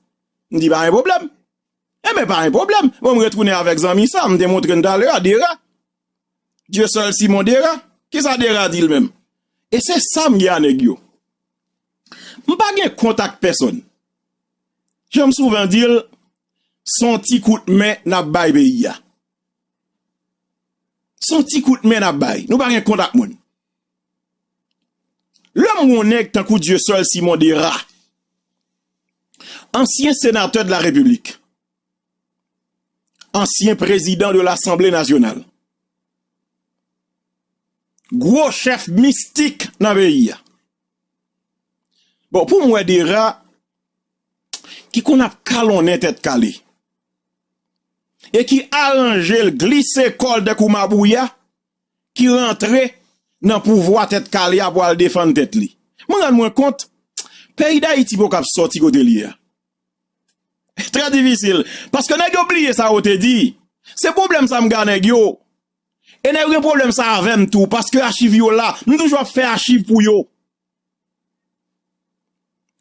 M di, pa gen pwoblèm. Enben, pa gen pwoblèm. Bon, m retounen avèk zanmi sa, m te montre n talè a, Dera. Dieuseul Simon Dera. Kisa Dera di l menm? E se sa m gen a nèg yo. M pa gen kont ak pèsòn. Jan m souvan di l, se yon ti kout men n ap bay peyi a. Se yon ti kout men n ap bay. Nou pa gen kont ak moun. Lè m wè yon nèg tankou Dieuseul Simon Dera, ansyen senatè de la Repiblik, ansyen prezidan de Lasanble Nasyonal, gwo chèf mistik nan peyi a. Bon, pou m wè Dera ki konn ap kalonnen tèt kale e ki aranje l glise kò l tankou mabouya, ki rantre nan pouvwa Tèt Kale a pou al defann tèt li. Mwen rann mwen kont, peyi Dayiti poko ap sòti kote l ye a. Trè difisil. Paske nèg yo bliye sa yo te di. Se pwoblèm sa m gen ak nèg yo. E nèg yo gen pwoblèm sa avè m tou, paske achiv yo la, m toujou ap fè achiv pou yo.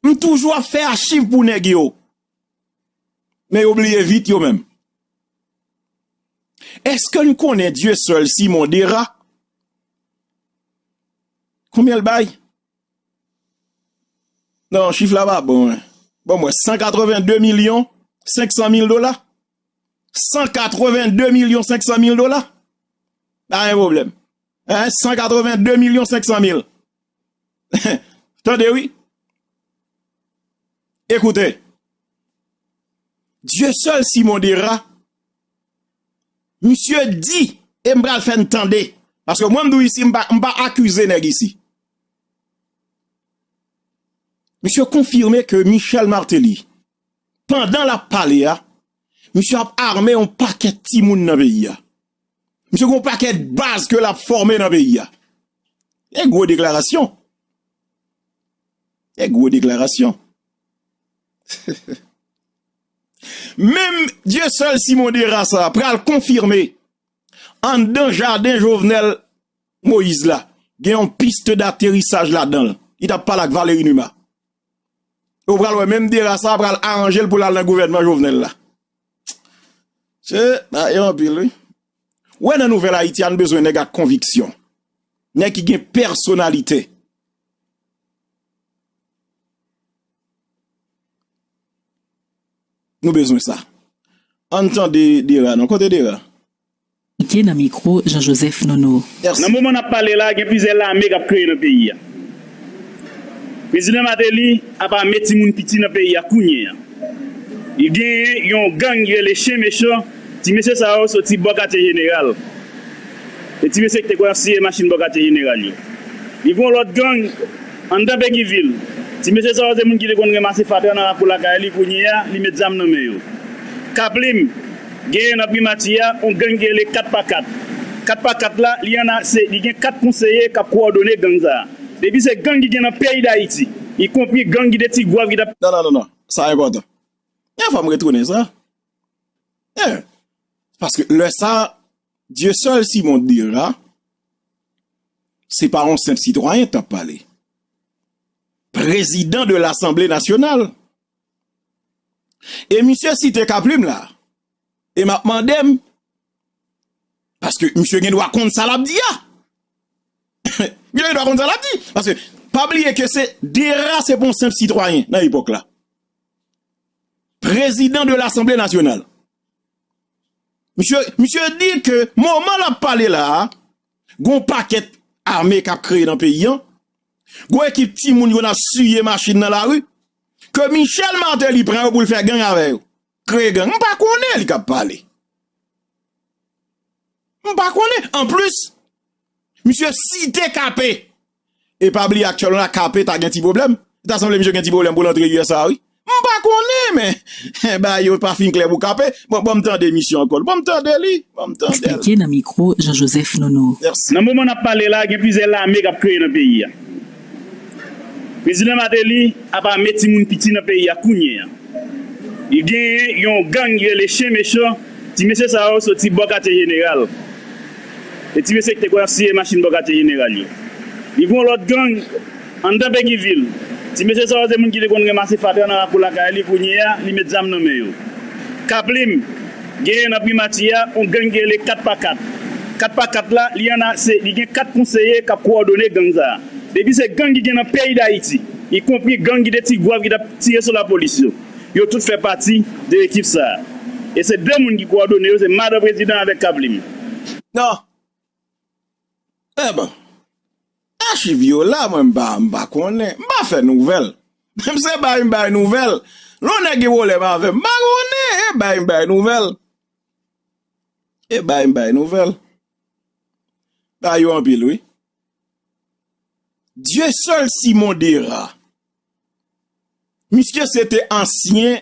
M toujou ap fè achiv pou nèg yo. Men yo bliye vit yo menm. Èske n konnen Dieuseul Simon Dera? Konbyen l bay? Non, chif la pa bon, hein. Bon, mwen, san katrevenn de milyon senk san mil dola. San katrevenn de milyon senk san mil dola. Pa gen pwoblèm. Hein, san katrevenn de milyon senk san mil. Tande, wi. Ekoute. Dieuseul Simon Dera, misye di, e m pral fè n tande, paske mwen m di w isi, m pa, m pa akize nèg isi. Misye konfime ke Michel Martelly, pandan l ap pale a, misye ap ame yon pakèt timoun nan peyi a. Misye gen yon pakèt baz ke l ap fòme nan peyi a. E gwo deklarasyon. E gwo deklarasyon. Menm Dieuseul Simon Dera sa pral konfime anndan jaden Jovenel Moïse la, gen yon piste d'aterisaj ladan l. Li t ap pale ak Valery Numa. Ou pral wè menm Dera sa pral aranje l pou l al nan gouvènman Jovenel la. Se, bagay yo anpil, wi. Ou wè nan nouvèl Ayiti a, nou bezwen nèg ak konviksyon. Nèg ki gen pèsonalite. Nou bezwen sa. Ann tande Dera, non. Kote Dera? Pike nan mikwo Jean Joseph Nono. Nan moman n ap pale la, gen plizyè lame k ap kreye nan peyi a. Prezidan Martelly ap ame timoun piti nan peyi a kounye a. Li genyen yon gang ki rele Chen Mechan. Ti mesye sa yo soti bò Katye Jeneral. E ti mesye ki te konn ap siye machin bò Katye Jeneral yo. Li gen yon lòt gang anndan Peguy Ville. Ti mesye sa yo se moun ki te konn ranmase fatra nan lakou lakay li, kounye a, li met zam nan men yo. Kaplim, genyen nan Primati a, yon gang ki rele kat pa kat. Kat pa kat la, li ann a, se, li gen kat konseye k ap kowòdone gang sa a. Depi se gang ki gen nan peyi Dayiti, ikonpri gang ki te Tigwav ki t ap... Non, non, non, non. Sa enpòtan. Yon fwa m retounen sa. Eh, paske lè sa, Dieuseul Simon Dera, se pa yon senp sitwayen k t ap pale. Prezidan de Lasanble Nasyonal. E misye site Kaplim la. E m ap mande m, paske misye gen dwa konn sa l ap di a. Misye gen dwa konn sa l ap di. Paske, pa bliye ke se Dera se pa yon senp sitwayen nan epòk la. Prezidan de Lasanble Nasyonal. Misye, misye di ke moman l ap pale la a, gon pakèt ame k ap kreye nan peyi an, gon ekip timoun yo n ap siye machin nan lari, ke Michel Martelly pran yo pou l fè gang avè yo. Kreye gang. M pa konnen li k ap pale. M pa konnen. Anplis, misye site K P. E pa bliye aktyèlman la, K P ta gen ti pwoblèm. Li ta sanble misye gen ti pwoblèm pou l antre U S A, wi. M pa konnen, men, bagay yo pa fin klè pou K P. Bon, ban m tande misye ankò. Ban m tande li. Ban m tande l. Pike nan mikwo Jean Joseph Nono. Mèsi. Nan moman n ap pale la, gen plizyè lame k ap kreye nan peyi a. Prezidan Martelly ap ame timoun piti nan peyi a kounye a. Li genyen yon gang ki rele Chen Mechan. Ti mesye sa yo soti bò Katye Jeneral. E ti mesye ki te konn ap siye machin bò Katye Jeneral yo. Li gen yon lòt gang anndan Peguy Ville. Ti mesye sa yo se moun ki te konn ranmase fatra nan lakou lakay li, kounye a, li met zam nan men yo. Kaplim, genyen nan Primati a, yon gang ki rele kat pa kat. Kat pa kat la, li ann a, se, li gen kat konseye k ap kowòdone gang sa a. Depi se gang ki gen nan peyi Dayiti, ikonpri gang ki te Tigwav ki t ap tire sou lapolis yo. Yo tout fè pati de ekip sa a. E se de moun ki kowòdone yo, se madan prezidan avèk Kaplim. Non. Eben, achiv yo la, mwen m pa, m pa konnen. M pa fè nouvèl. Menm se bay m bay nouvèl. Lè yon nèg gen pwoblèm avè m, m pa konnen. E bay m bay nouvèl. E bay m bay nouvèl. Bagay yo anpil, wi. Dieuseul Simon Dera. Misye se te ansyen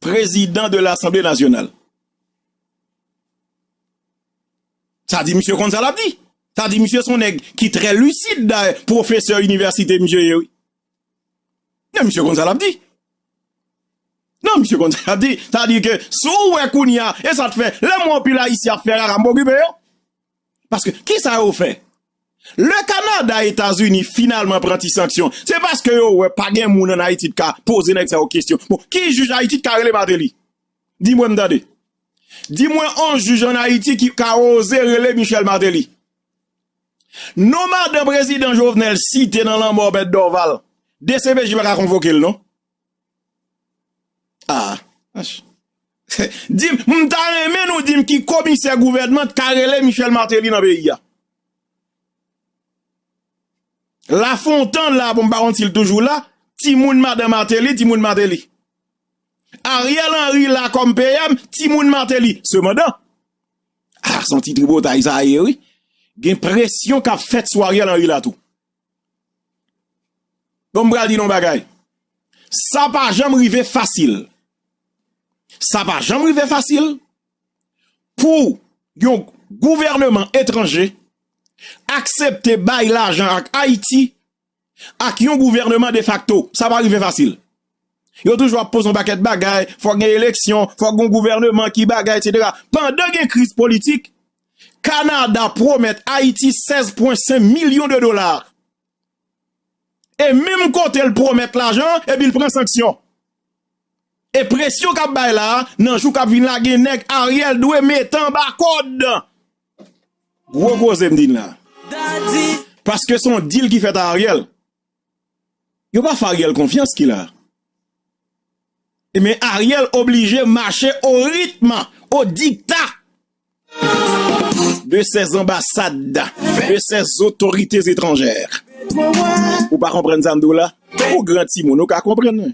prezidan de Lasanble Nasyonal. Sa di misye konn sa l ap di. Sa di misye se yon nèg ki trè lisid dayè, pwofesè inivèsite misye ye, wi. Non, misye konn sa l ap di. Non, misye konn sa l ap di. Sa di ke si w wè kounye a, e sa k fè, lè m wè anpil Ayisyen ap fè rara, m pa okipe yo. Paske, kisa yo fè? Le Canada, Etazini finalman pran ti sanksyon. Se paske yo wè pa gen moun ann Ayiti ki ka poze nèg sa yo kesyon. Bon, ki jij Ayiti ki ka rele Martelly? Di mwen m tande. Di mwen yon jij ann Ayiti ki ka oze rele Michel Martelly. Non madan prezidan Jovenel site nan lanmò Mèt Dorval, D C P J pa ka konvoke l non. Ah, ach. Di m, m ta renmen nou di m ki komisè gouvènman t ka rele Michel Martelly nan peyi a. Lafontan la, bon, m pa konn si l toujou la, timoun madan Martelly, timoun Martelly. Ariel Henry la kòm P M, timoun Martelly. Sepandan, ah, se yon ti tripotay sa ye, wi. Gen presyon k ap fèt sou Ariel Henry la tou. Bon, m pral di nou yon bagay. Sa pa janm rive fasil. Sa pa janm rive fasil pou yon gouvènman etranje aksepte bay lajan ak Ayiti ak yon gouvènman defakto. Sa pa rive fasil. Yo toujou ap poze yon pakèt bagay, fòk gen eleksyon, fòk gen yon gouvènman ki bagay, etsetera. Pandan gen kriz politik, Kanada pwomèt Ayiti sèz pwen senk milyon de dola. E menm kote l pwomèt lajan, epi l pran sanksyon. E presyon k ap bay la, nan jou k ap vin la, gen nèg Ariel dwe mete anba kòd. Gwo koze m di n la. Paske se yon dil ki fèt a Ariel. Yo pa fè Ariel konfyans ki la. Ebyen, Ariel oblije mache o ritm, o dikta de ces ambassades, de ces autorités étrangères. Ou pa konprann sa m di w la? Ou gran timoun, ou ka konprann.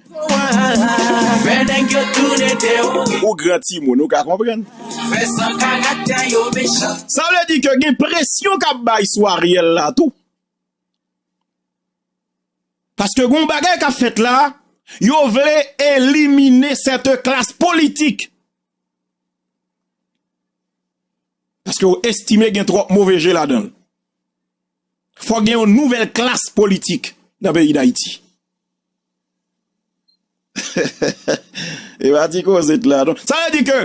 Ou gran timoun, ou ka konprann. Sa vle di ke gen presyon k ap bay sou Ariel la tou. Paske gen yon bagay k ap fèt la, yo vle elimine cette classe politique. Paske yo estime gen twòp move je ladan l. Fòk gen yon nouvèl klas politik nan peyi Dayiti. E pa ti koze t la, non. Sa vle di ke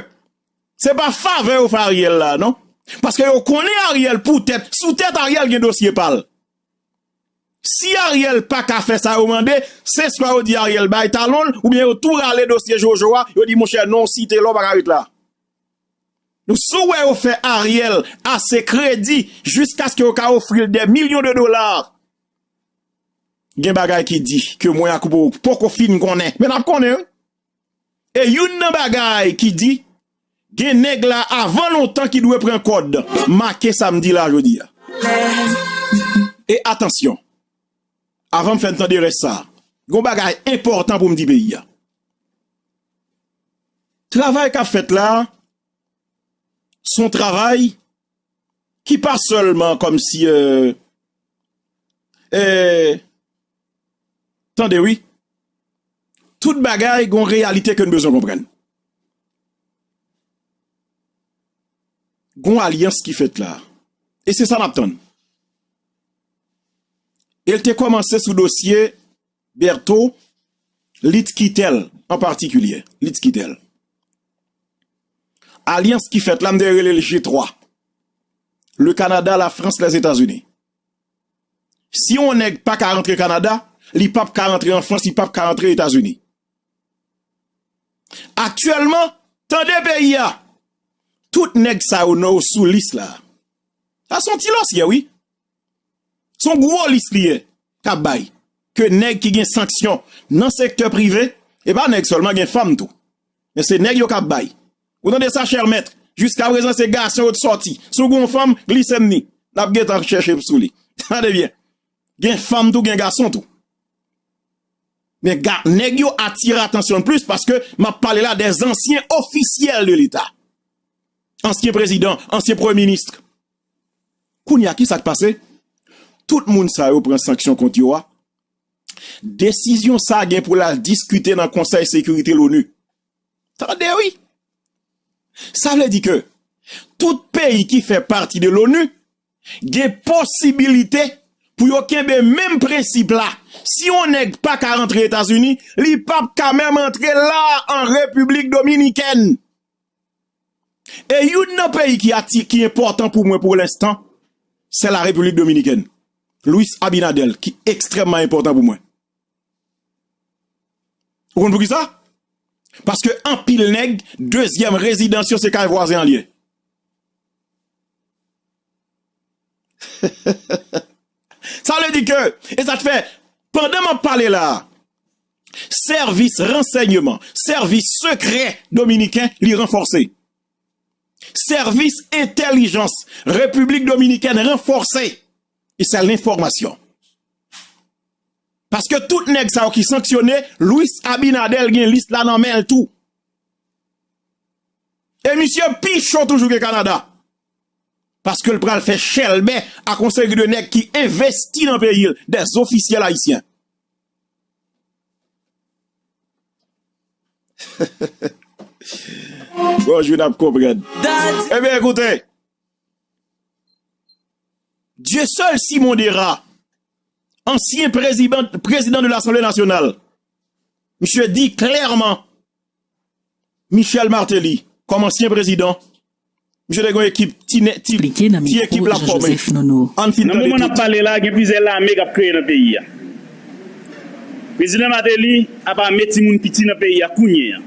se pa favè yo fè Ariel la, non. Paske yo konnen Ariel pou tèt, sou tèt Ariel gen dosye pa l. Si Ariel pa ka fè sa yo mande, se swa yo di Ariel bay talon l, oubyen yo tou rale dosye Jojo a, yo di, monchè, non, w site la, w pa ka ret la. Donk, si w wè yo fè Ariel ase kredi jiskaske yo ka ofri l dè milyon de dola, gen bagay ki di ke mwen ak ou poko fin konnen. Men n ap konnen, wi. E youn nan bagay ki di, gen nèg la avan lontan ki dwe pran kòd. Make sa m di la jodi a. E atansyon, avan m fè n tande rès sa, gen yon bagay enpòtan pou m di peyi a. Travay k ap fèt la, se yon travay ki pa sèlman kòmsi, euh, euh, tande wi, tout bagay gon reyalite ke n bezwen konprann. Gon alyans ki fèt la. E se sa n ap tann. E l te kòmanse sou dosye Bertho, Litz Quitel an patikilye. Litz Quitel. Alyans ki fèt la, m te rele l G twa. Le Canada, la France, les États-Unis. Si yon nèg pa ka rantre Kanada, li p ap ka rantre an Frans, li p ap ka rantre Etazini. Aktyèlman, tande peyi a, tout nèg sa yo nan yo sou lis la. Sa se yon ti lòsyè, wi. Se yon gwo lis li ye k ap bay. Ke nèg ki gen sanksyon nan sektè prive, e pa nèg sèlman, gen fanm tou. Men se nèg yo k ap bay. Ou tande sa, chè mèt? Jiskaprezan, se gason yo t sòti. Si w gen yon fanm, glise m ni. N ap gentan chèche sou li. Tande byen. Gen fanm tou, gen gason tou. Men ga, nèg yo atire atansyon l plis paske m ap pale la des anciens officiels de l'État. Ansyen prezidan, ansyen premye minis. Kounye a, ki sa k pase? Tout moun sa yo pran sanksyon kont yo a. Desizyon sa a gen pou l al diskite nan Konsèy Sekirite l'ONU. Tande wi! Sa vle di ke tout peyi ki fè pati de l'ONU gen posibilite pou yo kenbe menm prensip la. Si yon nèg pa ka rantre Etazini, li p ap ka menm antre la an Repiblik Dominikèn. E youn nan peyi ki ati, ki enpòtan pou mwen pou lenstan, se la Repiblik Dominikèn. Luis Abinader, ki ekstrèmman enpòtan pou mwen. Ou konn poukisa? Paske anpil nèg, dezyèm rezidans yo se kay vwazen an l ye. Sa vle di ke, e sa k fè, pandan m ap pale la a, sèvis ransèyman, sèvis sekrè dominiken, li ranfòse. Sèvis entèlijans Repiblik Dominikèn ranfòse. E se lenfòmasyon. Paske tout nèg sa yo ki sanksyone, Luis Abinader gen lis la nan men l tou. E misye pi cho toujou ke Kanada. Paske l pral fè chèlbè ak yon seri de nèg ki envesti nan peyi l, dè zofisyèl ayisyen. Bon, jou n ap konprann. Ebyen, ekoute. Dieuseul Simon Dera, ansyen prezidan, prezidan de Lasanble Nasyonal, misye di klèman, Michel Martelly, kòm ansyen prezidan, misye te gen yon ekip ti, ti, ti ekip l ap fòme. Ann fin tande tout. Nan moman n ap pale la, gen plizyè lame k ap kreye nan peyi a. Prezidan Martelly ap ame timoun piti nan peyi a kounye a.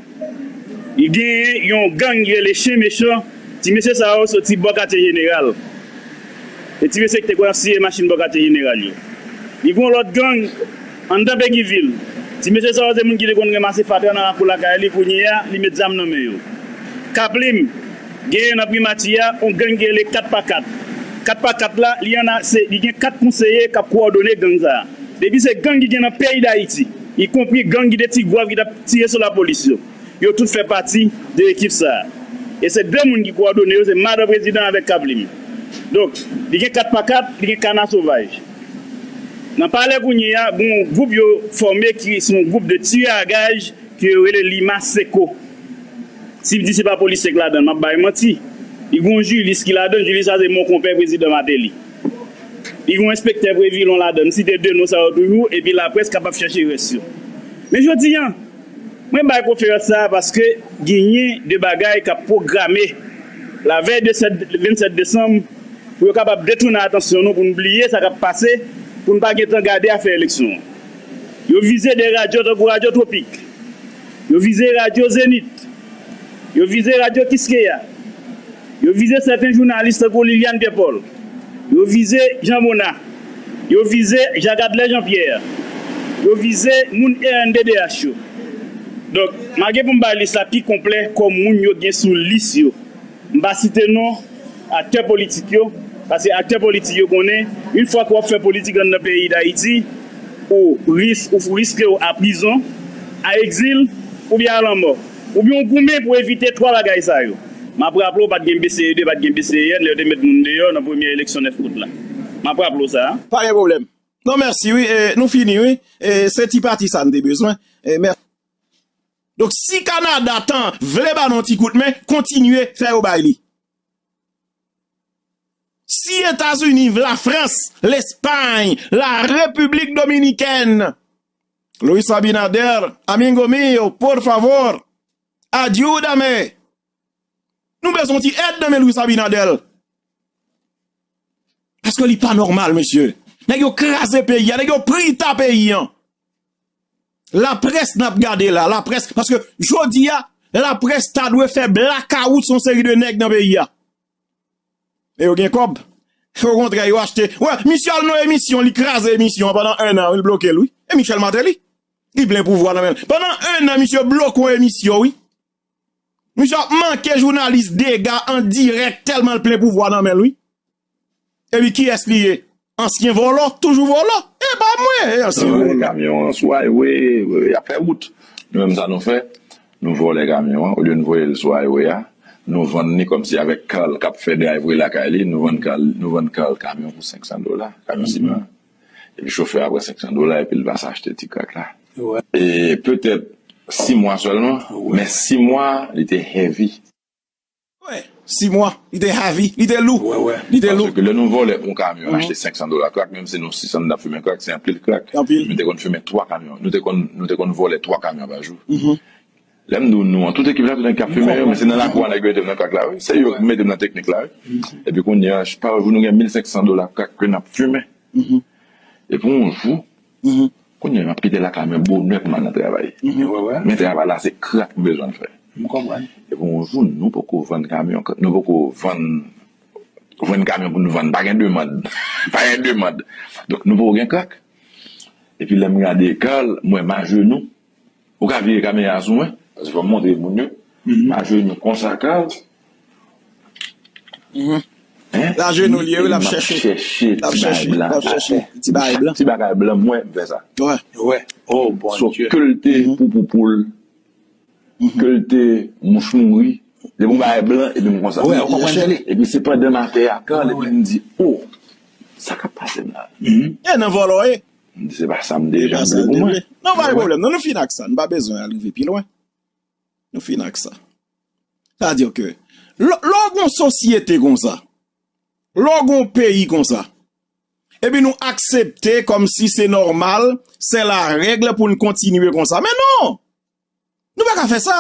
Li genyen yon gang ki rele Chen Mechan. Ti mesye sa yo soti bò Katye Jeneral. E ti mesye ki te konn ap siye machin bò Katye Jeneral yo. Li gen yon lòt gang anndan Peguy Ville. Ti mesye sa yo se moun ki te konn ranmase fatra nan lakou lakay li, kounye a, li met zam nan men yo. Kaplim, genyen nan Primati a, yon gang ki rele kat pa kat. Kat pa kat la, li ann a, se, li gen kat konseye k ap kowòdone gang sa a. Depi se gang ki gen nan peyi Dayiti, ikonpri gang ki te Tigwav ki t ap tire sou lapolis yo. Yo tout fè pati de ekip sa a. E se de moun ki kowòdone yo, se madan prezidan avèk Kaplim. Donk, li gen kat pa kat, li gen kana sovaj. Nan palè kounye a, gen yon gwoup yo fòme ki se yon gwoup de tire a gaj ke yo rele Lima Seco. Si m di se pa polisye k ladan l, m ap bay manti. Li gen yon Jilis ki ladan l, Jilis sa se mon konpè prezidan Martelly. Li gen yon enspektè Previlon ladan l, m site de non sa yo toujou, epi laprès kapab chèche rès yo. Men jodi a, mwen bay konferans sa a paske genyen de bagay k ap pwograme lavèy de sèt, vennsèt desanm, pou yo kapab detounen atansyon nou, pou n bliye sa k ap pase, pou n pa gentan gade afè eleksyon an. Yo vize de radyo tankou Radyo Twopik. Yo vize Radyo Zenith. Yo vize Radyo Kiskeya. Yo vize sèten jounalis tankou Liliane Pierre Paul. Yo vize Jean Mona. Yo vize Jacques Adler Jean Pierre. Yo vize moun R N D D H yo. Donk, m a gen pou m bay lis la pi konplè kòm moun yo gen sou lis yo. M pa site non aktè politik yo, paske aktè politik yo konnen, yon fwa ke w ap fè politik anndan peyi Dayiti, ou ris-, ou riske w a prizon, a egzil, oubyen a lanmò. Oubyen w goumen pou evite twa bagay sa yo. M ap raple w, pa t gen B C E de, pa t gen B C E N, lè yo te met moun deyò nan premye eleksyon nèf out la. M ap raple w sa a. Pa gen pwoblèm. Non, mèsi, wi. E, nou fini, wi. E, se ti pati sa n te bezwen. E, mèsi. Donk, si Kanada tan vle ba nou yon ti kout men, kontinye fè yo bay li. Si Etazini, Lafrans, Lespay, la Repiblik Dominikèn, Luis Abinader, amigo mío, por favor, ayúdame. Nou bezwen yon ti èd nan men Luis Abinader. Paske li pa nòmal, mesye. Nèg yo kraze peyi a, nèg yo pita peyi an. Laprès n ap gade la, laprès, paske jodi a, laprès ta dwe fè blakawout sou yon seri de nèg nan peyi a. E yo gen kòb. Okontrè, yo achte. Wè, misye al nan emisyon, li kraze emisyon an pandan enn an, wi, li bloke l, wi. E Michel Martelly, li plen pouvwa nan men l. Pandan enn an, misye bloke yon emisyon, wi. Misye ap manke jounalis dega an dirèk tèlman l plen pouvwa nan men l, wi. Epi kiyès li ye? Ansyen vòlò, toujou vòlò. E pa mwen, e ansyen vòlò. Kamyon an sou highway, y ap fè wout. Nou menm sa nou fè, nou vòlè kamyon an, olye n voye l sou highway a, nou vann li kòmsi avèk Carl k ap fè drive lakay li, nou vann Carl, nou vann Carl kamyon pou senk san dola, kamyon siman. Epi chofè a pran senk san dola, epi l pase achte ti krak la. E petèt sis mwa sèlman, men sis mwa, li te heavy. Wè, Sis mwa. Li te heavy. Li te lou. Wè, wè. Li te lou. Paske lè nou vòlè yon kamyon, achte senk san dola crack, menm si nou sis san n ap fimen crack, se anpil crack. Anpil. Nou te konn fimen twa kamyon. Nou te konn, nou te konn vòlè twa kamyon pa jou. Lè m di w nou an, tout ekip la, tout nèg k ap fimen yo, men se nan lakou a nèg yo mete m nan crack la, wi. Se yo ki mete m nan teknik la, wi. Epi kounye a, pa jou nou gen mil senk san dola crack ke n ap fimen. Epi yon jou, kounye a, m ap kite lakay mwen bonè pou m al nan travay. Wè, wè. Men travay la, se crack m bezwen fè. M konprann. Epi yon jou, nou poko vann kamyon, nou poko vann, vann kamyon pou nou vann. Pa gen demann. Pa gen demann. Donk, nou poko gen crack. Epi lè m gade Carl, m wè m ajenou. Ou ka vire kamera a sou mwen, paske fò m montre moun yo. M ajenou konsa, Carl. L ajenou li ye, wi, l ap chèche. Chèche L ap ti chèche, bagay blan l ap chèche. atè. Ti bagay blan. Ti bagay blan, mwen m fè sa. Wè. Wè. Oh, bon So, Dieu. Ke l te pou pou pou l, ke l te mouch mouri, depi yon bagay blan, epi m konsa. Wè, ou konprann sa li? Epi se pandan m atè a, Carl, epi m di, oh, sa k ap pase m la? E nan vòlò ye. M di, se pa sa m E deja pa vle sa pou de mwen. vle. Non, pa gen pwoblèm. Non, nou fin ak sa. Nou pa bezwen al rive pi lwen. Nou fin ak sa. Sa di ke lè lè w gon sosyete konsa, lè w gon peyi konsa, epi nou aksepte kòmsi se nòmal, se la règle pou n kontinye konsa. Men non! Nou pa ka fè sa.